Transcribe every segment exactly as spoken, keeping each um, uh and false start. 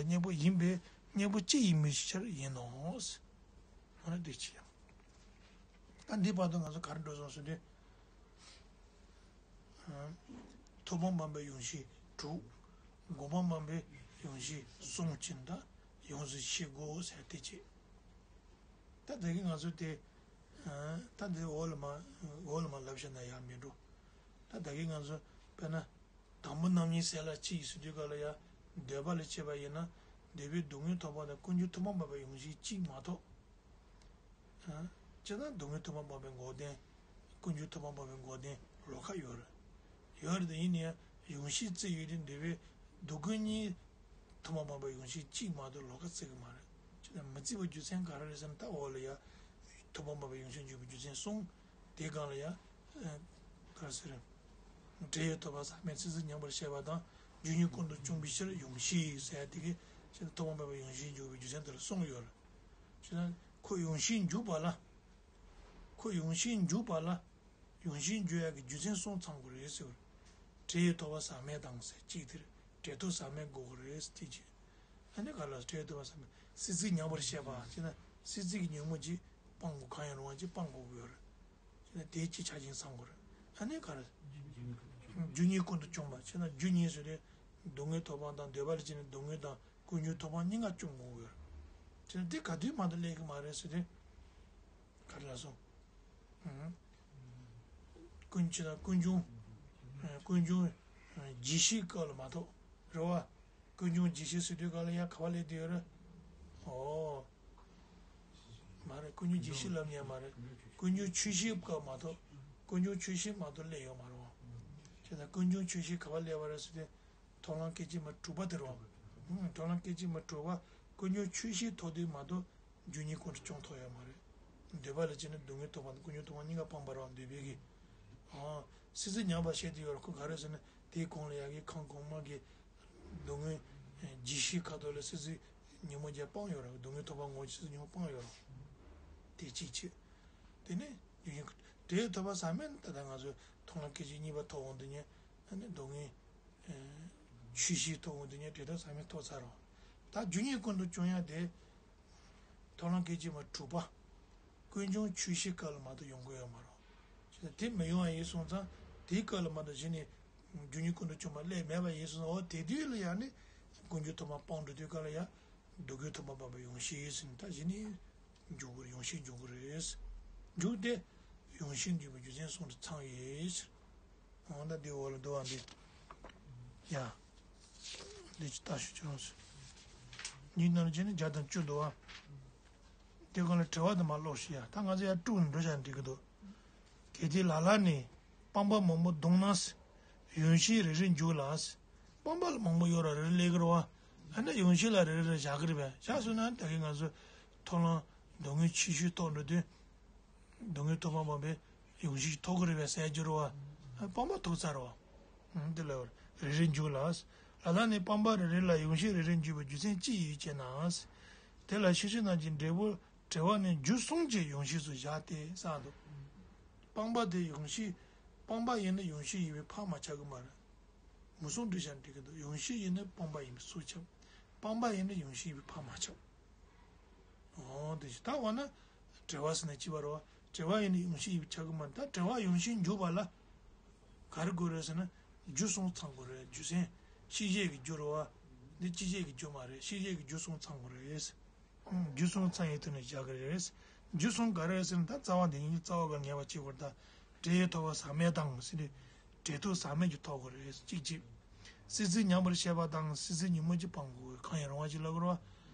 གཉེན་པོ་ཡིན་པས་གཉེན་པོ་གཅིག་ཡིན་པའི་ཕྱིར་ཡིན་ནོ། འོ་ན་འདི་ཅི་ཡང་། ད་འདི་བར་དུ་ང་ཚོ་ག་རེ་འགྲོ་སོང་ཟེར་དུས། ཐོག་མ་མ་པའི་ཡོངས་གཞི་དྲུག་དགོངས་པ་མ་པའི་ཡོངས་གཞི་གསུམ་གྱིས་ད་ཡོངས་སུ་ཤེས་དགོས་ཟེར་དེ་བྱས། ད་ད་གིན་ང་ཚོ་དེ། ད་འདི་འོག་ལ་མ་འོག་ལ་མ་ལབ་བཞག་ན་ཡག་མི་འགྲོ། ད་ད་གིན་ང་ཚོ་དཔེར་ན། དང་པོ་རྣམ་གཉིས་གསལ་ལ་གཅིག་ཟེར་དུས་ག་ལ་ཡ། འདོད་པ་ལ་སྐྱེས་པ་ཡིན་ན། འདོད་པའི་སྡུག་བསྔལ་ཐོབ་པ་དང་ཀུན་འབྱུང་ཐོག་མ་མ་པའི་ཡོངས་གཞི་གཅིག་མ་གཏོགས། སྤྱིར་བཏང་སྡུག་བསྔལ་ཐོག་མ་མ་པའི་འགོག་བདེན། ཀུན་འབྱུང་ཐོག་མ་མ་པའི་འགོག་བདེན་ལོགས་ཀ་ཡོད་རེད། ཡོད་རེད་དེ་ཡིན་ན་ཡང་ཡོངས་གཞི་བརྩི་ཡོད་དེ་འདོད་པའི་སྡུག་ཀུན་གཉིས་ཐོག་མ་མ་པའི་ཡོངས་གཞི་གཅིག་མ་གཏོགས་ལོགས་ཀ་བརྩི་གི་མ་རེད། ཅེ་ན་མི་བརྩི་བའི་རྒྱུ་མཚན་ག་རེ་རེད་ཟེར་ན་ད་འོག་ལ་ཡ། ཐོག་མ་མ་པའི་ཡོངས་གཞི་འཇོག་པའི་རྒྱུ་མཚན་གསུངས། དེའི་སྒང་ལ་ཡ། ག་རེ་ཟེར། འབྲས་ཡོད་ཐོབ་པ་ཟག་མེད་ཚིག་ཟིན་མཉམ་པར་བཤད་པ་དང་རྒྱུ་གཉིས་ཀུན་ཏུ་བཅོམ་པའི་ཕྱིར་ཡོངས་གཞི་ཟེར་དེ་གི་ཅེ་ན་ཐོག་མ་མ་པའི་ཡོངས་གཞི་འཇོག་པའི་རྒྱུ་མཚན་དེ་ལ་གསུངས་ཡོད་རེད། ཅེ་ན་ཁོ་ཡོངས་གཞི་འཇུག་པ་ལ། ཁོ་ཡོངས་གཞི་འཇུག་པ་ལ། ཡོངས་གཞི་འཇུག་ཡག་གི་རྒྱུ་མཚན་གསུམ་ཚང་དགོས་རེད་ཟེར་བ། འབྲས་ཡོད་ཐོབ་པ་ཟག་མེད་དང་ཟེར་གཅིག་དེར་འབྲས་རྟོག་ཟག་མེད་དགོས་ཀྱི་རེད་ཟེར་དེ་གཅིག་ཨ་ནི་ག་ལ་འབྲས་ཐོབ་པ་ཟག་མེད་སྲིད་རྩེ་མཉམ་པར་བཤད་པ་ཅེ་ན་སྲིད་རྩེ་གི་ཉོན་མོངས་ཀྱིས་སྤང་དགོས་གང་ཡང་རུང་བ་ཅིག་སྤང་དགོས་ཀྱི་ཡོད་རེད། ཅེ་ན་དེ་གཅིག་ཆ་རྐྱེན་ཚང་དགོས་རེད། ཨ་ནི་ག་རེ། རྒྱུ་གཉིས་ཀུན་ཏུ་བཅོམ་པ་ཅེ་ན་རྒྱུ་གཉིས་ཟེར་དེ་སྡུག་བསྔལ་ཐོབ་པ་དང་འདོད་པ་ལ་སྐྱེས་ནས་སྡུག་བསྔལ་དང་ཀུན་འབྱུང་ཐོབ་པ་གཉིས་ཀ་བཅོམ་དགོས་ཀྱི་ཡོད་རེད། ཅེ་ན་དེ་ག་དུས་མ་གཏོགས་སླེབས་ཀྱི་མ་རེད་ཟེར་དེ། ག་རེ་ལ་སོང་། ཀུན་བྱེད་དང་ཀུན་འབྱུང་། ཀུན་འབྱུང་། རྒྱས་བཤད་སྐབས་ལ་མ་གཏོགས། རེད་བ། ཀུན་འབྱུང་རྒྱས་བཤད་ཟེར་དུས་ག་ལ་ཡང་ག་བ་སླེབས་བསྡད་ཡོད་རེད། ཨོ། མ་རེད་ཀུན་འབྱུང་རྒྱས་བཤད་ལབ་མཁན་མ་རེད། ཀུན་འབྱུང་ཆོས་བཤད་སྐབས་མ་གཏོགས། ཀུན་འབྱུང་ཆོས་བཤད་མ་གཏོགས་སླེབས་ཡོད་མ་རེད་བ། བྱས་ཙང་ཀུན་འབྱུང་ཆོས་བཤད་ག་བ་སླེབས་པ་རེད་ཟེར་དུས། མཐོང་ལམ་སྐད་ཅིག་མ་དྲུག་པ་དེ་རེད་བ། མཐོང་ལམ་སྐད་ཅིག་མ་དྲུག་པ་ཀུན་འབྱུང་ཆོས་བཤད་ཐོག་དུས་མ་གཏོགས། རྒྱུ་གཉིས་ཀུན་ཏུ་བཅོམ་ཐུབ་ཡོད་མ་རེད། འདོད་པ་ལ་སྐྱེས་ནས་སྡུག་བསྔལ་ཐོབ་པ་དང་ཀུན་འབྱུང་ཐོབ་པ་གཉིས་ཀ་སྤངས་པ་རེད་བ་འདོད་པའི་གི། ཨང་། སྲིད་རྩེ་མཉམ་པར་བཤད་དེ་ཡོད་རེད་ཁོ་ག་རེ་ཟེར་ན་དེའི་གོང་ལ་ཡ་གི་ཁམས་གོང་མ་གི་སྡུག་བསྔལ་རྒྱས་བཤད་ཁ་ཐོག་ལ་སྲིད་རྩེ་ཉོན་མོངས་རྒྱ་སྤངས་ཡོད་རེད་སྡུག་བསྔལ་ཐོབ་པ་ངོ་ཆེ་སྲིད་རྩེ་ཉོན་མོངས་སྤངས་ཡོད་རེད། དེ་གཅིག་བྱས། དེ་ནས་རྒྱུ་གཉིས་འབྲས་ཐོབ་པ་ཟག་མེད་ད་ལྟ་ང་ཚོས་མཐོང་ལམ་སྐད་ཅིག་གཉིས་པ་ཐོབ་འོང་དུས་ཉིད་ཨ་ནི་སྡུག་བསྔལ། ཆོས་བཤད་ཐོག་འོང་དུས་ཉིད་འབྲས་ཐོབ་ཟག་མེད་ཐོབ་ཚར་རོ། ད་རྒྱུ་གཉིས་ཀུན་ཏུ་བཅོམ་ཡག་དེ། མཐོང་ལམ་སྐད་ཅིག་མ་དྲུག་པ། ཀུན་འབྱུང་ཆོས་བཤད་སྐབས་ལ་མ་གཏོགས་ཡོང་གི་ཡོད་མ་རེད། ཅེས་དེ་མི་ཡོང་བ་ཡིན་སོང་ཙང་དེའི་སྐབས་ལ་མ་གཏོགས་གཞི་ནས་རྒྱུ་གཉིས་ཀུན་ཏུ་བཅོམ་པ་སླེབས་མེད་པ་ཡིན་སོང་ཙང་འོ་དེ་དུས་ལ་ཡང་ནི་ཀུན་འབྱུང་ཐོབ་པ་སྤངས་འགྲོ་དུས་སྐབས་ལ་ཡང་སྡུག་བསྔལ་ཐོབ་པ་སྤངས་པའི་ཡོངས་ཤེས་ཡིན་ཟེར་ནས་ད་གཞི་ནས་འཇུག་དགོས་ཡོངས་ཤེས་འཇུག་དགོས་རེད། འཇུག་སྟེ་ཡོངས་ཤེས་འཇུག་པའི་རྒྱུ་མཚན་གསུམ་དུ་ཚང་ཡོད་ཟེར། འོ་ན་འདི་འོག་ལ་འདུག་བ་འདི། ཡ། འདི་ཅི་ལྟ་ཞུ་ཆོག་ཟེར། འདི་ནང་བཞིན་ནི་བརྒྱ་དང་བཅུ་འདུག་བ། དེ་གང་ལ་དྲི་བ་དུ་མ་ཀློག་ཞུ་ཡ་ད་ང་ཚོ་ཡར་དཀྲུག་ནས་འགྲོ་བཞག་འགྲིག་གི་འདུག་གལ་ཏེ་ལ་ལ་ནི་སྤངས་པ་མང་པོ་བསྡོམས་ན། ཡོངས་ཤེས་རེ་རེ་འཇུག་ལ། སྤངས་པ་ལ་མང་པོ་ཡོད་ར་རེ་རེ་སླེབས་ཀྱི་རེད་བ། ཨ་ནི་ཡོངས་ཤེས་ལ་རེ་རེ་རེ་བཞག་གི་རེད་པས་བཞག་སོང་ན་ད་གིན་ང་ཚོ་མཐོང་ལམ་སྡུག་བསྔལ་ཆོས་བཤད་ཐོག་འགྲོ་དུས། སྡུག་བསྔལ་ཐོབ་པ་སྤངས་པའི་ཡོངས་ཤེས་ཐོབ་ཀྱི་རེད་པས་ཟེར་རྒྱུ་རེད་བ། སྤངས་པ་ཐོབ་ཚར་བ། འདི་ལ་རེ་རེ་འཇུག་ལ། ལ་ལ་ནི་སྤངས་པ་རེ་རེ་ལ་ཡོངས་ཤེས་རེ་རེ་འཇུག་པའི་རྒྱུ་མཚན་ཅི་ཡོད་ཅེ་ན། དེ་ལ་ཤེར་ཕྱིན་རྣམས་ཀྱི་འབྲས་བུ་བྲལ་བ་ནི་རྒྱུ་གསུམ་གྱི་ཡོངས་ཤེས་སུ་བཞག་སྟེ་གསུངས་འདུག་སྤངས་པ་དེ་ཡོངས་ཤེས། སྤངས་པ་ཡིན་ན་ཡོངས་ཤེས་ཡིན་པས་ཕར་མ་ཆགས་ཀྱི་མ་རེད། མུ་གསུམ་འགྲིག་བཞག་འགྲིག་གི་འདུག་ཡོངས་ཤེས་ཡིན་ན་སྤངས་པ་ཡིན་པས་སུ་ཁྱབ། སྤངས་པ་ཡིན་ན་ཡོངས་ཤེས་ཡིན་པས་ཕར་མ་ཁྱབ། འོ་དེ་བཞིན་ད་འོ་ན། བྲལ་བ་ཟེར་ན་ཅི་བ་རེད་བ། བྲལ་བ་ཡིན་ན་ཡོངས་ཤེས་ཡིན་པས་ཁྱབ་ཀྱི་མ་རེད་ད་བྲལ་བ་ཡོངས་ཤེས་འཇུག་པ་ལ། ག་རེ་དགོས་རེད་ཟེར་ན། རྒྱུ་གསུམ་ཚང་དགོས་རེད་རྒྱུ་མཚན། ཤེས་བྱའི་གི་རྒྱུ་རེད་བ། འདི་ཅི་བྱའི་གི་རྒྱུ་མ་རེད་ཤེས་བྱའི་གི་རྒྱུ་གསུམ་ཚང་དགོས་རེད། རྒྱུ་གསུམ་ཚང་ཡོད་དུས་ནས་བཞག་གི་རེད། རྒྱུ་གསུམ་ག་རེ་རེད་ཟེར་ན་ད་རྩ་བ་འདི་ཉིད་རྩ་བ་ག་ངེས་པ་བྱེད་དགོས་ད། འབྲས་ཐོབ་པ་ཟག་མེད་དང་ཟེར་ནས། འབྲས་ཐོབ་ཟག་མེད་ཀྱི་ཐོབ་དགོས་རེད་གཅིག་བྱས། སྲིད་རྩེ་མཉམ་པར་བཤད་པ་དང་སྲིད་རྩེ་ཉོན་མོངས་ཀྱིས་སྤང་དགོས་གང་ཡང་རུང་བ་ཞིག་ལབ་དགོས་རེད་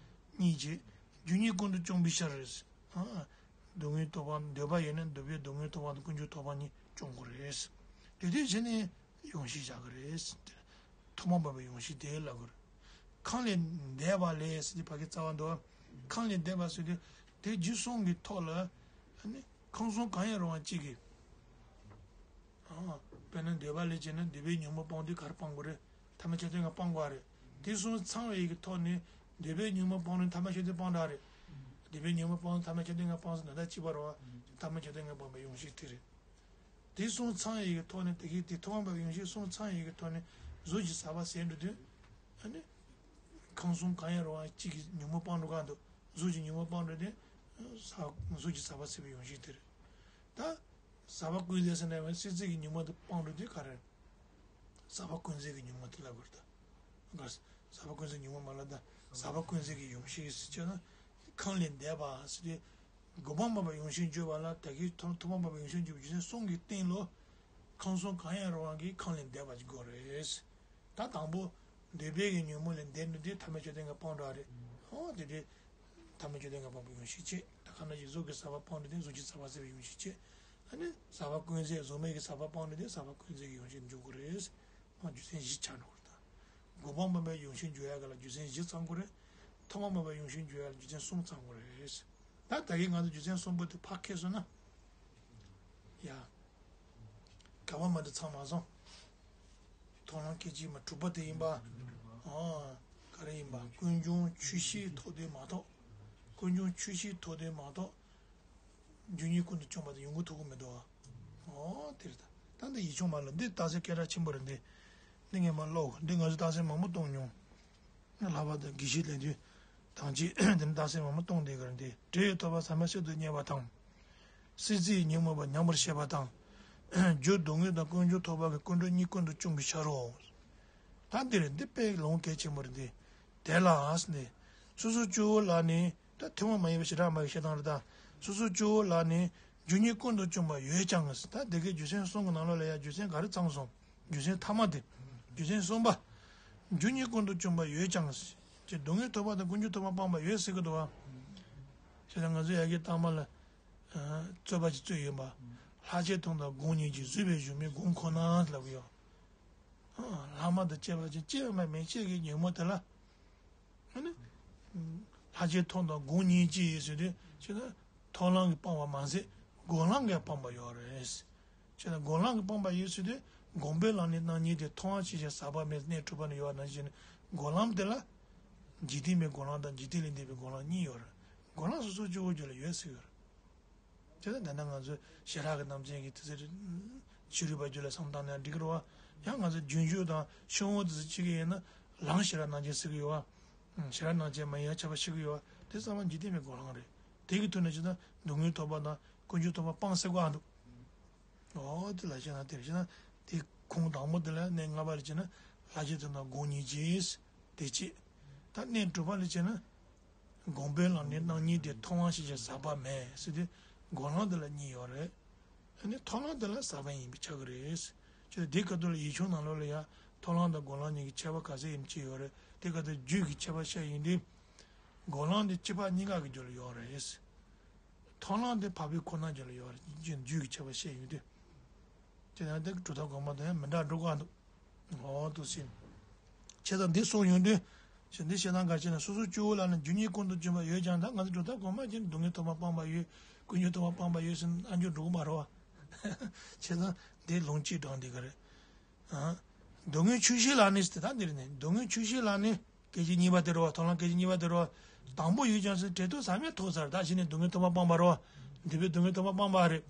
བ། གཉིས་བྱས། རྒྱུ་གཉིས་ཀུན་ཏུ་བཅོམ་པའི་ཕྱིར་རེད། སྡུག་བསྔལ་ཐོབ་པ་འདོད་པ་ཡོད་ན་འདོད་པའི་སྡུག་བསྔལ་ཐོབ་པ་དང་ཀུན་འབྱུང་ཐོབ་པ་གཉིས་བཅོམ་དགོས་རེད། དེ་དུས་བྱས་ནས་ཡོངས་ཤེས་བཞག་གི་རེད། ཐོག་མ་མ་པའི་ཡོངས་ཤེས་དེ་ལབ་དགོས་རེད། ཁམས་ལས་འདས་པ་ལས་ཟེར་ཏེ་ཕ་གི་རྩ་བ་འདུག་ཁམས་ལས་འདས་པ་ཟེར་དུས་དེ་རྒྱུ་གསུམ་གྱི་ཐོག་ལ་ཨ་ནི་ཁམས་གསུམ་གང་ཡང་རུང་བ་གཅིག་གིས། དཔེར་ན་འདོད་པ་ལས་བྱས་ན་འདོད་པའི་ཉོན་མོངས་སྤང་དུས་ག་རེ་སྤང་དགོས་རེད། ཐ་མལ་ཆ་མཐུན་ལྔ་སྤང་དགོས་རེད། དེ་གསུམ་ཚང་བའི་གི་ཐོག་ནས་འདོད་པའི་ཉོན་མོངས་སྤང་ནས་ཐ་མལ་ཆ་མཐུན་སྤང་དགོས་རེད། འདོད་པའི་ཉོན་མོངས་སྤང་ཐ་མལ་ཆ་མཐུན་ལྔ་སྤང་ཟེར་ན་ད་གཅིག་པ་རེད་བ། ཐ་མལ་ཆ་མཐུན་ལྔ་སྤངས་པའི་ཡོངས་ཤེས་དེ་རེད། དེ་གསུམ་ཚང་ཡི་གི་ཐོག་ནས་དེ་གི་དེ་ཐོག་མ་པའི་ཡོངས་ཤེས་གསུམ་ཚང་ཡི་གི་ཐོག་ནས་གཟུགས་ཀྱི་ཟག་པ་ཟད་འགྲོ་དུས། ཨ་ནི། ཁམས་གསུམ་གང་ཡང་རུང་བ་གཅིག་གི་ཉོན་མོངས་སྤང་འགྲོ་ག་འདུག་གཟུགས་ཀྱི་ཉོན་མོངས་སྤང་འགྲོ་དེ། ས་གཟུགས་ཀྱི་ཟག་པ་ཟད་པའི་ཡོངས་ཤེས་དེ་རེད། ད་ཟག་པ་ཀུན་ཟད་ཟེར་ན་ཡང་སྲིད་རྩེ་གི་ཉོན་མོངས་དེ་སྤང་འགྲོ་དེ་ག་རེ། ཟག་པ་ཀུན་ཟད་ཀྱི་ཉོན་མོངས་དེ་ལབ་དགོས་རེད་ད། ག་ཟག་པ་ཀུན་ཟད་ཉོན་མོངས་མ་ལབ་ད། ཟག་པ་ཀུན་ཟད་ཀྱི་ཡོངས་ཤེས་ཟེར་ཆོག་ན། ཁམས་ལས་འདས་པ་ཟེར་དུས། སྒོམ་སྤང་མ་པ་ཡོངས་ཤེས་བརྗོད་པ་ལ་ད་གིན་ཐོག་ཐོག་མ་མ་པ་ཡོངས་ཤེས་བརྗོད་པ་རྒྱུ་མཚན་གསུམ་གྱི་སྟེང་ལོ། ཁམས་གསུམ་གང་ཡང་རུང་བ་གི་ཁམས་ལས་འདས་པ་ཅིག་དགོས་རེད། ད་དང་པོ། འདོད་པའི་གི་ཉོན་མོངས་ལས་འདས་ནས་དེ་ཐ་མལ་དཔྱོད་ལྡན་ཁམས་སྤང་འགྲོ་བ་རེད། ཧོ་དེ་དེ། ཐ་མལ་དཔྱོད་ལྡན་ཁམས་སྤངས་པའི་ཡོངས་ཤེས་བྱེད། ད་ག་ནང་བཞིན་གཟུགས་ཀྱི་ཟག་པ་སྤངས་ནས་དེ་གཟུགས་ཀྱི་ཟག་པ་ཟད་པའི་ཡོངས་ཤེས་བྱེད། ཨ་ནི་ཟག་པ་ཀུན་ཟད་གཟུགས་མེད་ཀྱི་ཟག་པ་སྤངས་ནས་དེ་ཟག་པ་ཀུན་ཟད་ཀྱི་ཡོངས་ཤེས་འཇོག་དགོས་རེད། ཨ་རྒྱུ་མཚན་བཞི་ཆགས་འགྲོ་གི་རེད་ད། སྒོམ་སྤང་མ་པའི་ཡོངས་ཤེས་འཇོག་ཡ་ག་ལ་རྒྱུ་མཚན་བཞི་ཚང་དགོས་རེད། ཐ་མལ་མ་པའི་ཡོངས་ཤེས་འཇོག་ཡ་ལ་རྒྱུ་མཚན་གསུམ་ཚང་དགོས་རེད། ད་ད་གིན་ང་ཚོ་རྒྱུ་མཚན་གསུམ་པོ་དེ་ཕར་ཁེལ་སོང་ན། ཡ། ག་བ་མ་འདི་ཚང་མ་སོང་། མཐོང་ལམ་སྐད་ཅིག་མ་གྲུབ་པ་དེ་ཡིན་པ། ཨོ། ག་རེ་ཡིན་པ། ཀུན་འབྱུང་ཆོས་ཤེས་ཐོབ་དེ་མ་གཏོགས། ཀུན་འབྱུང་ཆོས་ཤེས་ཐོབ་དེ་མ་གཏོགས། རྒྱུ་ཉིད་ཀུན་ཏུ་བྱུང་བ་དེ་ཡོང་གི་ཐུབ་ཀྱི་མི་འདུག་ཨ། ཨོ་དེ་རེད་ད། ད་འདི་ཡིག་ཆུང་མ་ལ་འདི་རྟགས་གསལ་སྐད་གྲགས་ཆེན་པོ་རེད་འདི། འདི་ངས་མ་ཀློག་འདི་ང་ཚོ་རྟགས་གསལ་མང་པོ་གཏོང་མྱོང་། ལྷག་པར་དུ་དགེ་བཤེས་ལས་དོན་དང་ཅིག་དེ་ནི་རྟགས་གསལ་མང་པོ་གཏོང་བསྡད་ཀྱི་རེད་དེ། འབྲས་ཐོབ་པ་ཟག་མེད་གསེབ་ཏུ་བསྙེགས་པ་དང་། སྲིད་རྩེའི་ཉོན་མོངས་པ་ཉམས་པར་བཤད་པ་དང་། རྒྱུ་སྡུག་བསྔལ་དང་ཀུན་འབྱུང་ཐོབ་པ་གི་ཀུན་འགྲོ་གཉིས་ཀུན་ཏུ་བྱུང་བའི་ཕྱིར་རོ། ད་འདི་རེད་འདི་དཔེ་ལོང་གལ་ཆེན་པོ་རེད་དེ། དེ་ལ་ཨ་ནི། སོ་སོ་སྐྱེ་བོ་ལ་ནི་ད་ཐུན་མོང་མ་ཡིན་པའི་བྱེ་བྲག་སྨྲ་བའི་བཤད་སྟངས་རེད་ད། སོ་སོ་སྐྱེ་བོ་ལ་ནི་རྒྱུ་ཉིད་ཀུན་ཏུ་བྱུང་བ་ཡོད་ཀྱང་ད་འདི་གའི་རྒྱུ་མཚན་གསུམ་གྱི་ནང་ལོགས་ལ་ཡང་རྒྱུ་མཚན་ག་རེ་ཚང་སོང་། རྒྱུ་མཚན་ཐ་མ་དེ། རྒྱུ་མཚན་གསུམ་པ། རྒྱུ་ཉིད་ཀུན་ཏུ་བྱུང་བ་ཡོད་ཀྱང་། ཅེས་སྡུག་བསྔལ་ཐོབ་པ་དང་ཀུན་འབྱུང་ཐོབ་པ་སྤངས་པ་ཡོད་ཟེར་གི་འདུག་བ། ཞེས་ང་ཚོས་ཡ་གི་སྟག་མ་ལ། རྩོད་པ་ཅིག་རྩོད་ཡོད་པ། ལྷག་བཅས་མཐོང་དང་སྒོམ་ཉིད་ཀྱིས་བཟོད་པའི་གཞོམ་མེད་སྒོམ་ཁོ་ན་ལབ་ཡོད། ལྷག་མ་དང་བཅས་པ་ཅན་བཅས་པ་མེད་བཅས་ཀྱི་ཉོན་མོངས་དེ་ལ། ཨ་ནི། ལྷག་བཅས་མཐོང་དང་སྒོམ་ཉིད་ཀྱིས་ཟེར་དུས་ཅེ་ན། མཐོང་ལམ་གྱིས་སྤངས་པ་མ་ཟད་སྒོམ་ལམ་གྱིས་སྤངས་པ་ཡོད་རེད། ཅེ་ན་སྒོམ་ལམ་གྱིས་སྤངས་པ་ཡོད་ཟེར་དུས་སྒོམ་པའི་ལམ་ནི་རྣམ་གཉིས་ཏེ་མཐོང་བ་ཕྱིན་ཅི་ཟག་པ་མེད་གནས་གྲུབ་པ་ནི་ཡོད་པ་ནང་བཞིན་སྒོམ་ལམ་དེ་ལ། འཇིག་རྟེན་པའི་སྒོམ་ལམ་དང་འཇིག་རྟེན་ལས་འདས་པའི་སྒོམ་ལམ་གཉིས་ཡོད་རེད། སྒོམ་ལམ་སོ་སོ་སྐྱེ་བོ་རྒྱུད་ལ་ཡོད་ཟེར་གྱི་ཡོད་རེད། དེ་ལ་ད་ལྟ་ང་ཚོས་ཞེ་དྲག་གི་རྣམ་ཅན་གྱི་དེ་ཚེ་ཕྱི་རོལ་པ་རྒྱུད་ལ་བསམ་བཏང་ན་འགྲིག་གི་རེད་བ། ཡང་ང་ཚོ་རྒྱུན་སྤྱོད་དང་ཤོག་ངོས་དེ་ཚོ་གཅིག་གི་ཡིན་ན་ལམ་ཞེ་དྲག་རྣམ་ཅན་ཟེར་གྱི་ཡོད་བ། ཞེ་དྲག་རྣམ་ཅན་མ་ཡིན་ཡང་ཁྱད་པར་ཕྱེ་གི་ཡོད་བ། དེ་ཚང་མ་འཇིག་རྟེན་པའི་སྒོམ་ལམ་རེད། དེ་གི་ཐོག་ནས་བྱས་ན་སྡུག་བསྔལ་ཐོབ་པ་དང་ཀུན་འབྱུང་ཐོབ་པ་སྤངས་ཟེར་གོ་ཨ་འདུག་ཨོ་དེ་ལ་བྱས་ན་དེར་བྱས་ན་དེ་ཁུངས་དང་པོ་དེ་ལ་གནས་ལྔ་པ་ལ་བྱས་ན་ལྷག་བཅས་མཐོང་དང་སྒོམ་ཉིད་ཀྱིས་དེ་བྱེད། ད་གནས་དྲུག་པ་ལ་བྱས་ན། སྒོམ་པའི་ལམ་ནི་རྣམ་གཉིས་ཏེ་མཐོང་བ་ཕྱིན་ཅི་ཟག་པ་མེད་ཟེར་དུས་སྒོམ་ལམ་དེ་ལ་གཉིས་ཡོད་རེད། ཨ་ནི་མཐོང་ལམ་དེ་ལ་ཟག་པ་ཡིན་པས་ཁྱབ་ཀྱི་རེད། ཅེས་དེ་སྐབས་དུ་ལ་ཡིག་ཆུང་ནང་ལོགས་ལ་ཡང་མཐོང་ལམ་དང་སྒོམ་ལམ་གཉིས་ཀྱི་ཁྱད་པར་ག་ཚད་ཡིན་ཅི་ཡོད་རེད། དེ་སྐབས་དུ་རྒྱུད་ཀྱི་ཁྱད་པར་བཤད་ཡོང་དུས། སྒོམ་ལམ་དེ་སྤྱི་འཕགས་གཉིས་ཀ་གི་རྒྱུད་ལ་ཡོད་རེད། མཐོང་ལམ་དེ་འཕགས་པའི་ཁོ་ན་རྒྱུད་ལ་ཡོད་རེད། རྒྱུད་ཀྱི་ཁྱད་པར་བཤད་ཡོང་དུས། དེ་ཡང་དེ་གྲུབ་མཐའ་གོང་མ་དང་ཡང་མི་འདྲ་འགྲོ་གི་འདུག་ཨོ་དུ་ཟིན། བྱས་ཙང་འདི་གསུངས་ཡོང་དུས། ཞེས་འདི་བཤད་སྟངས་ག་ཅེ་ན་སོ་སོ་སྐྱེ་བོ་ལ་ནི་རྒྱུ་ཉིད་ཀུན་ཏུ་བྱུང་བ་ཡོད་ཀྱང་ད་ང་ཚོ་གྲུབ་མཐའ་གོང་མ་ཅན་སྡུག་བསྔལ་ཐོབ་པ་སྤངས་པ་ཡོད། ཀུན་འབྱུང་ཐོབ་པ་སྤངས་པ་ཡོད་ཟེར་ན་ཨ་འཇོག་འགྲོ་གི་མ་རེད་བ། བྱས་ཙང་འདི་ལུང་གཅིག་དྲངས་འདི་ག་རེད། ཨ། སྡུག་བསྔལ་ཆོས་ཤེས་ལ་ནི་ཟེར་ད་འདིར་ནི་སྡུག་བསྔལ་ཆོས་ཤེས་ལ་ནི་སྐད་ཅིག་གཉིས་པ་དེ་རེད་བ། མཐོང་ལམ་སྐད་ཅིག་གཉིས་པ་དེ་རེད་བ། དང་པོ་ཡོད་ཀྱང་ཟེར་འབྲས་རྟོག་ཟག་མེད་ཐོབ་ཚར། ད་གཞི་ནས་སྡུག་བསྔལ་ཐོབ་པ་སྤངས་པ་རེད་བ། འདི་པའི་སྡུག་བསྔལ་ཐོབ་པ་སྤངས་པ་རེད།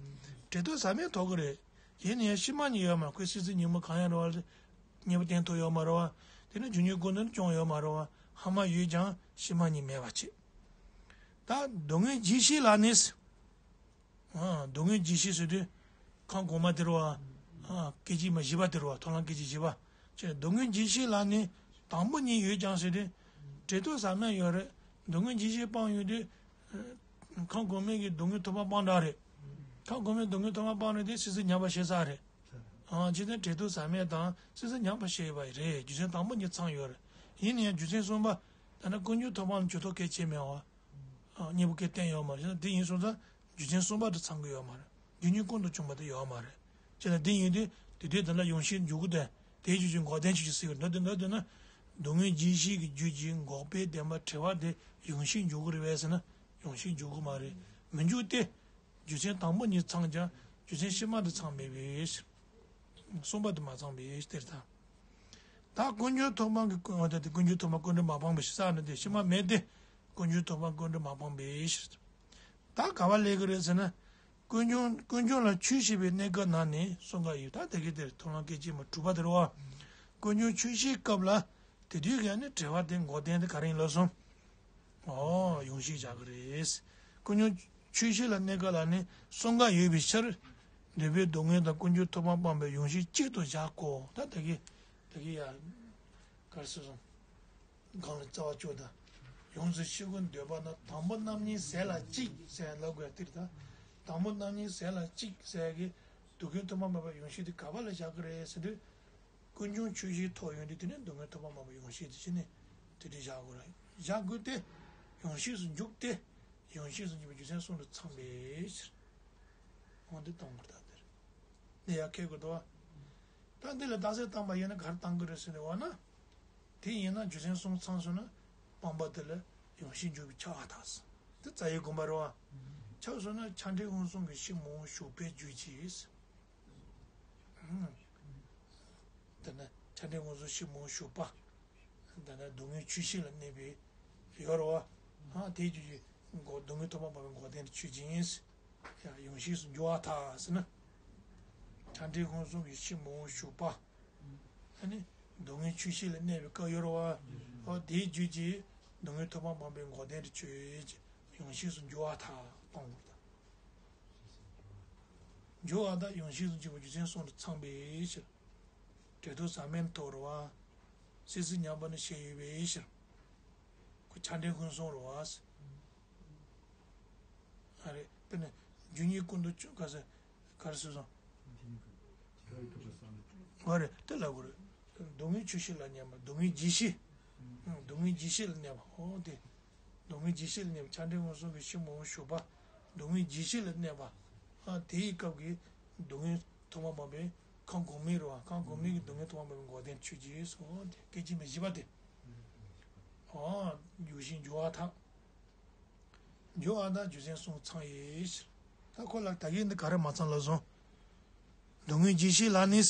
འབྲས་རྟོག་ཟག་མེད་ཐོབ་གི་རེད། ཡིན་ན་ཡང་ཕྱི་མ་གཉིས་ཡོད་མ་རེད། ཁོའི་སྲིད་རྩེ་ཉོན་མོངས་གང་ཡང་རེད་བ། གཉིས་པ་གཏན་ཐོབ་ཡོད་མ་རེད་བ། དེ་ནི་རྒྱུ་ཉིད་ཀུན་ཏུ་ནི་སྐྱོང་ཡོད་མ་རེད་བ། ཧ་མ་ཡོད་ཀྱང་ཕྱི་མ་གཉིས་མེད་པ་བྱེད། ད་སྡུག་བསྔལ་ཇི་ཞིག་ལ་ནི། ཨ། སྡུག་བསྔལ་ཇི་ཞིག་ཟེར་དུས། ཁམས་གོང་མ་དེ་རེད་བ། ཨ། སྐད་ཅིག་མ་བཞི་པ་དེ་རེད་བ། མཐོང་ལམ་སྐད་ཅིག་བཞི་པ། ཅེས་སྡུག་བསྔལ་ཇི་ཞིག་ལ་ནི། དང་པོ་གཉིས་ཡོད་ཀྱང་ཟེར་དུས། འབྲས་རྟོག་ཟག་མེད་ཡོད་རེད། སྡུག་བསྔལ་ཇི་ཞིག་སྤངས་ཡོད་དུས། ཁམས་གོང་མའི་གི་སྡུག་བསྔལ་ཐོབ་པ་སྤངས་འདྲ་རེད། ཁམས་གོང་མའི་སྡུག་བསྔལ་ཐོབ་པ་སྤངས་ནས་དེ་སྲིད་རྩེ་ཉམས་པ་ཤེས་ས་རེད། ཨ། ཅི་སྟེ་འབྲས་རྟོག་ཟག་མེད་དང་སྲིད་རྩེ་ཉམས་པ་ཤེས་པ་རེད། རྒྱུ་མཚན་དང་པོ་གཉིས་ཚང་ཡོད་རེད། ཡིན་ན་ཡང་རྒྱུ་མཚན་གསུམ་པ། ད་ནི་ཀུན་འབྱུང་ཐོབ་པ་ལ་གྱོད་ཐོབ་གལ་ཆེ་མེད་བ། ཨ། གཉིས་པོ་སྐད་བསྟན་ཡོད་མ་རེད། དེ་ཡིན་སོང་ཙང་རྒྱུ་མཚན་གསུམ་པ་དེ་ཚང་གི་ཡོད་མ་རེད། རྒྱུ་ཉིད་ཀུན་ཏུ་བྱུང་བ་དེ་ཡོད་མ་རེད། ཅེ་ན་དེ་ཡིན་དུས་དེ་དུས་དེ་ལ་ཡོངས་ཤེས་འཇོག་གི་དོན་དེའི་རྒྱུ་ཅན་འགོག་བདེན་ཆོས་ཅན་ཟེར་གི་འདུག་དེ་འདུག་དེ་ན། སྡུག་བསྔལ་ཇི་ཞིག་གི་རྒྱུ་ཅན་འགོག་པའི་བདེན་པ་བྲལ་བ་དེ་ཡོངས་ཤེས་འཇོག་གི་རེད་པས་ཟེར་ན་ཡོངས་ཤེས་འཇོག་གི་མ་རེད། མི་འཇོག་སྟེ། རྒྱུ་མཚན་དང་པོ་གཉིས་ཚང་ཀྱང་རྒྱུ་མཚན་ཕྱི་མ་དེ་ཚང་མེད་པས། གསུམ་པ་དེ་མ་ཚང་པས་དེར་ཐལ། ད་ཀུན་འབྱུང་ཐོབ་པ་གི་ཀུན་ད་དེ་ཀུན་འབྱུང་ཐོབ་པ་ཀུན་འབྲས་མ་སྤངས་པའི་ཕྱིར་ཟེར་ན་དེ་ཕྱི་མ་མེད་དེ། ཀུན་འབྱུང་ཐོབ་པ་ཀུན་འབྲས་མ་སྤངས་པའི་ཕྱིར། ད་ག་བ་ལས་ཀྱི་རེད་ཟེར་ན། ཀུན་འབྱུང་ཀུན་འབྱུང་ལ་ཆོས་ཤེས་པའི་གནས་སྐབས་ན་ནི་གསུངས་ཀ་ཡོད། ད་དེ་གའི་དེར་མཐོང་ལམ་སྐད་ཅིག་མ་དྲུག་པ་དེ་རེད་བ། ཀུན་འབྱུང་ཆོས་ཤེས་སྐབས་ལ། དེ་དུས་ཀྱི་ནི་འབྲེལ་བ་དེ་འགོག་བདེན་དེ་ག་རེ་ཡིན་ལབ་སོང་། ཨོ་ཡོངས་ཤེས་བཞག་གི་རེད། ཀུན་འབྱུང་ཆོས་བཤད་ལ་གནས་སྐབས་ལ་ནི་གསུམ་ཀ་ཡོད་པའི་ཕྱིར། འདོད་པའི་སྡུག་བསྔལ་དང་ཀུན་འབྱུང་ཐོག་མ་སྤངས་པའི་ཡོངས་ཤེས་གཅིག་ཏུ་བཞག་གོ། ད་ད་གི་ད་གི་ཡ། ག་རེ་ཟེར་སོང་། གང་ལ་རྩ་བ་གཅོད་དང་། ཡོངས་སུ་ཤེས་དགོས་འདོད་པ་ན་དང་པོ་རྣམ་གཉིས་ཟད་ལ་གཅིག་ཟེར་ལབ་དགོས་ཡ་དེ་རེད་ད། དང་པོ་རྣམ་གཉིས་ཟད་ལ་གཅིག་ཟེར་གི་སྡུག་བསྔལ་ཐོག་མ་མེད་པ་ཡོངས་ཤེས་དེ་ག་པ་ལ་བཞག་གི་རེད་ཟེར་དུས། ཀུན་འབྱུང་ཆོས་བཤད་ཐོག་ཡོང་དུས་དེ་ནི་སྡུག་བསྔལ་ཐོག་མ་མེད་པ་ཡོངས་ཤེས་དེ་ཕྱིན་ནས་དེ་འདྲ་བཞག་དགོས་ར། བཞག་དགོས་ཏེ། ཡོངས་ཤེས་སུ་འཇུག་སྟེ། ཡོངས་ཤེས་སུ་འཇུག་པའི་རྒྱུ་མཚན་གསུམ་དུ་ཚང་བའི་ཕྱིར། འོ་འདི་གཏོང་དགོས་རེད་ད་འདིར། འདི་ཡར་འཁྱེར་དགོས་འདུག་བ། ད་འདི་ལ་རྟགས་གསལ་བཏང་པ་ཡིན་ན་ག་རེ་བཏང་དགོས་རེད་ཟེར་ནས་འོ་ན། དེ་ཡིན་ན་རྒྱུ་མཚན་གསུམ་ཚང་སོང་ན་སྤངས་པ་དེ་ལ་ཡོངས་ཤེས་འཇུག་པའི་ཆ་ཨ་ཐག་ཟེར། དེ་རྩ་བའི་དགོངས་པ་རེད་བ། ཆགས་སོང་ན་ཆ་འདྲེན་མངོན་སུམ་གྱི་གཞི་མང་པོ་ཞུགས་པའི་རྒྱུ་གཅིག་ཟེར། དེ་ན་ཆ་འདྲེན་མངོན་སུམ་གཞི་མང་པོ་ཞུགས་པ། དེ་ན་སྡུག་བསྔལ་ཆོས་བཤད་ལ་གནས་པའི་ཡོད་རེད་བ། ཧ་དེའི་རྒྱུ་གཅིག་འགོག་སྡུག་བསྔལ་ཐོག་མ་སྤངས་པའི་འགོག་བདེན་ཆོས་ཅན། ཡ་ཡོངས་ཤེས་སུ་འགྱུར་བ་ཐལ་ཟེར་ན། ཆ་འདྲེན་མངོན་སུམ་གྱི་གཞི་མང་པོ་ཞུགས་པ། ཨ་ནི། སྡུག་བསྔལ་ཆོས་བཤད་ལ་གནས་པའི་སྐབས་ཡོད་རེད་བ། ཨོ་དེའི་རྒྱུ་གཅིག་སྡུག་བསྔལ་ཐོག་མ་སྤངས་པའི་འགོག་བདེན་དུ་ཆོས་ཅན། ཡོངས་ཤེས་སུ་འགྱུར་བ་ཐལ་གཏོང་དགོས་ད། འགྱུར་བ་དང་ཡོངས་ཤེས་སུ་འགྱུར་བ་རྒྱུ་མཚན་གསུམ་དུ་ཚང་བའི་ཕྱིར། འབྲས་རྟོག་ཟབ་མོའི་ཐོག་རེད་བ། སྲིད་རྩེ་ཉམས་པ་ནི་ཞེས་ཡོད་པའི་ཕྱིར། ཁོ་ཆ་འདྲེན་མངོན་སུམ་རེད་བ། ཨ་རེ། དཔེར་ན། རྒྱུ་གཉིས་ཀུན་ཏུ་བྱུང་ག་ཟེར། ག་རེ་ཟེར་སོང་། ཨ་རེ། དེ་ལ་གོ་རེ། སྡུག་བསྔལ་ཆོས་བཤད་ལ་གནས་པ་སྡུག་བསྔལ་རྒྱུ་བཤད། སྡུག་བསྔལ་རྒྱུ་བཤད་ལ་གནས་པ་ཨོ་དེ། སྡུག་བསྔལ་རྒྱུ་བཤད་ལ་གནས་པ་ཆ་འདྲེན་མངོན་སུམ་གྱི་གཞི་མང་པོ་ཞུགས་པ། སྡུག་བསྔལ་རྒྱུ་བཤད་ལ་གནས་པ། ཨ་དེའི་སྐབས་ཀྱི་སྡུག་བསྔལ་ཐོག་མ་སྤངས་པའི་ཁམས་གོང་མའི་རེད་བ། ཁམས་གོང་མའི་གི་སྡུག་བསྔལ་ཐོག་མ་སྤངས་པའི་འགོག་བདེན་ཆོས་ཅན་སོ་དེ་སྐད་ཅིག་མ་བཞི་པ་དེ། ཨོ། རྒྱུ་བཤད་འགྱུར་བ་ཐལ། འགྱུར་བ་དང་རྒྱུ་མཚན་གསུམ་ཚང་བའི་ཕྱིར། ད་ཁོ་ལ་ད་གིན་འདི་ག་རེ་མ་ཚང་ལབ་སོང་། སྡུག་བསྔལ་རྒྱུ་བཤད་ལ་ནི།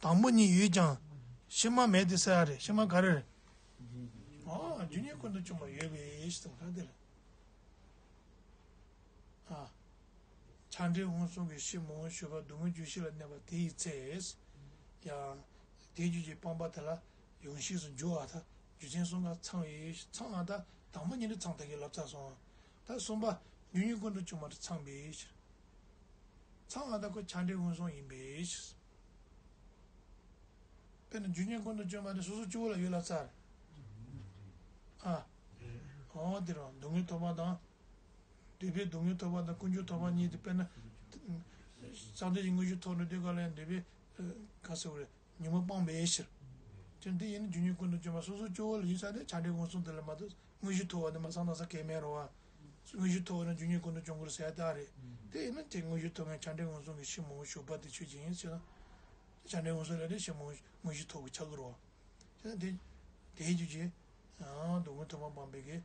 དང་པོ་གཉིས་ཡོད་ཀྱང་། ཕྱི་མ་མེད་དེ་ཟེར་ཡ་རེད། ཕྱི་མ་ག་རེ་རེད། ཨོ། རྒྱུ་གཉིས་ཀུན་ཏུ་བྱུང་བ་ཡོད་པའི་ཕྱིར་ག་དེ་རེད། ཨ། ཆ་འདྲེན་མངོན་སུམ་གྱི་གཞི་མང་པོ་ཞུགས་པ་སྡུག་བསྔལ་རྒྱུ་བཤད་ལ་གནས་པ་དེ་ཡི་ཚེ། ཡང་། དེའི་རྒྱུ་གཅིག་སྤངས་པ་དེ་ལ་ཡོངས་ཤེས་སུ་འགྱུར་བ་དང་རྒྱུ་མཚན་གསུམ་ཀ་ཚང་བའི་ཚང་བ་དང་དང་པོ་གཉིས་ནི་ཚང་ད་གིན་ལབ་ཚར་སོང་། ད་གསུམ་པ་རྒྱུ་གཉིས་ཀུན་ཏུ་བྱུང་བ་དེ་ཚང་བའི་ཕྱིར། ཚང་བ་དང་ཁོ་ཆ་འདྲེན་མངོན་སུམ་ཡིན་པའི་ཕྱིར། དཔེར་ན་རྒྱུ་གཉིས་ཀུན་ཏུ་བྱུང་བ་དེ་སོ་སོ་སྐྱེ་བོ་ལ་ཡོད་ལབ་ཚར། ཨ། འོ་དེ་རང་སྡུག་བསྔལ་ཐོབ་པ་དང་། འདོད་པའི་སྡུག་བསྔལ་ཐོབ་པ་དང་ཀུན་འབྱུང་ཐོབ་པ་གཉིས་དེ་དཔེར་ན། བསམ་གཏན་གྱི་དངོས་གཞི་ཐོབ་ནས་དེ་ག་ལ་ཡང་འདོད་པའི། ག་ཟེར་བ་རེད། ཉོན་མོངས་སྤངས་པའི་ཕྱིར། དེ་འདི་ཡིན་ན་རྒྱུ་གཉིས་ཀུན་ཏུ་བྱུང་བ་སོ་སོ་སྐྱེ་བོ་ལ་ཡོད་ས་དེ་ཆ་འདྲེན་མངོན་སུམ་དེ་ལ་མ་གཏོགས་དངོས་གཞི་ཐོབ་པ་དེ་མ་བསམ་གཏན་ས་གལ་མེད་རེད་བ། དངོས་གཞི་ཐོབ་པ་ན་རྒྱུ་གཉིས་ཀུན་ཏུ་བྱུང་དགོས་ཟེར་ཡ་ད་རེད། དེ་ཡིན་ན་དེ་དངོས་གཞི་ཐོབ་མཁན་ཆ་འདྲེན་མངོན་སུམ་གྱི་གཞི་མང་པོ་ཞུགས་པ་དེ་ཆོས་ཅན་ཡིན་ཟེར་ན། ཆ་འདྲེན་མངོན་སུམ་ལ་དེ་གཞི་མང་པོ་དངོས་གཞི་ཐོབ་ཀྱི་ཆགས་ཀྱི་རེད་བ། དེ་དེ་དེའི་རྒྱུ་གཅིག་སྡུག་བསྔལ་ཐོབ་པ་སྤངས་པའི་གི་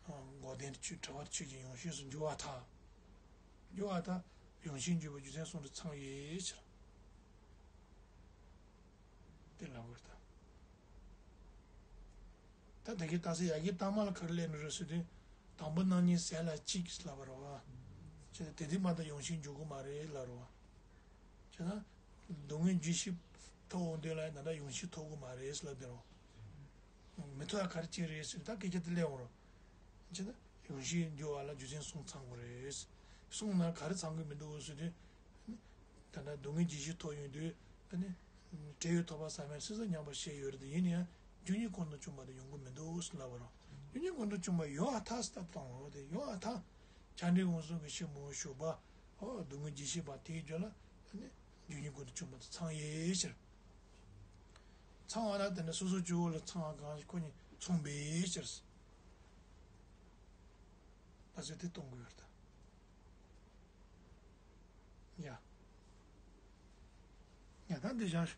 འགོག་བདེན་ཆོས་བྲལ་བ་ཆོས་ཅན་ཡོངས་ཤེས་སུ་འགྱུར་བ་ཐལ། འགྱུར་བ་དང་ཡོངས་ཤེས་འགྱུར་བའི་རྒྱུ་མཚན་གསུམ་དུ་ཚང་བའི་ཕྱིར། དེ་ལ་འགོར་ད། ད་དེ་གའི་རྟགས་གསལ་ཡ་གི་རྟགས་མ་ལ་ག་རེ་ལབ་ནི་རེད་ཟེར་དུས། དང་པོ་རྣམ་གཉིས་ཟད་ལ་གཅིག་ལབ་པ་རེད་བ། བྱས་ཙང་དེ་དུས་མ་གཏོགས་ཡོངས་ཤེས་འགྱུར་གི་མ་རེད་ལབ་རེད་བ། བྱས་ན། སྡུག་བསྔལ་རྒྱུ་ཤེས་ཐོབ་འོང་དུས་ལ་ད་ལྟ་ཡོངས་ཤེས་ཐོབ་གི་མ་རེད་ལབ་དེ་རེད་བ། མི་ཐོབ་ཡ་ག་རེ་ཅིག་རེད་ཟེར་ད་སྐད་ཆ་དེ་སླེབས་འོང་རེད། བྱས་ན་ཡོངས་ཤེས་འགྱུར་བ་ལ་རྒྱུ་མཚན་གསུམ་ཚང་དགོས་རེད། གསུམ་ན་ག་རེ་ཚང་གི་མི་འདུག་ཟེར་དུས། ད་ལྟ་སྡུག་བསྔལ་རྒྱུ་ཤེས་ཐོབ་ཡོང་དུས། ཨ་ནི། འབྲས་བུ་ཐོབ་པ་ཟབ་མོའི་སྲིད་རྩེ་ཉམས་པར་བཤད་ཡོད་རེད་དེ་ཡིན་ན་ཡང་རྒྱུ་གཉིས་ཀུན་ཏུ་བྱུང་བ་དེ་ཡོང་གི་མི་འདུག་ཟེར་ལབ་པ་རེད། རྒྱུ་གཉིས་ཀུན་ཏུ་བྱུང་བ་ཡོད་ཨ་ཐལ་ཟེར་ད་གཏོང་རོགས་དེ་ཡོད་ཨ་ཐལ། ཆ་འདྲེན་མངོན་སུམ་གྱི་གཞི་མང་པོ་ཞུགས་པ། ཨོ་སྡུག་བསྔལ་རྒྱུ་ཤེས་པ་དེའི་རྒྱུད་ལ། ཨ་ནི། རྒྱུ་གཉིས་ཀུན་ཏུ་བྱུང་བ་དེ་ཚང་བའི་ཕྱིར། ཚང་བ་ལ་དེ་ནི་སོ་སོ་སྐྱེ་བོ་ལ་ཚང་བ་གང་ཞིག་ཁོ་གཉིས་མཚུངས་པའི་ཕྱིར། ད་ཚོད་དེ་གཏོང་གི་ཡོད་ད། ཡ། ཡ་ད་འདི་བཞག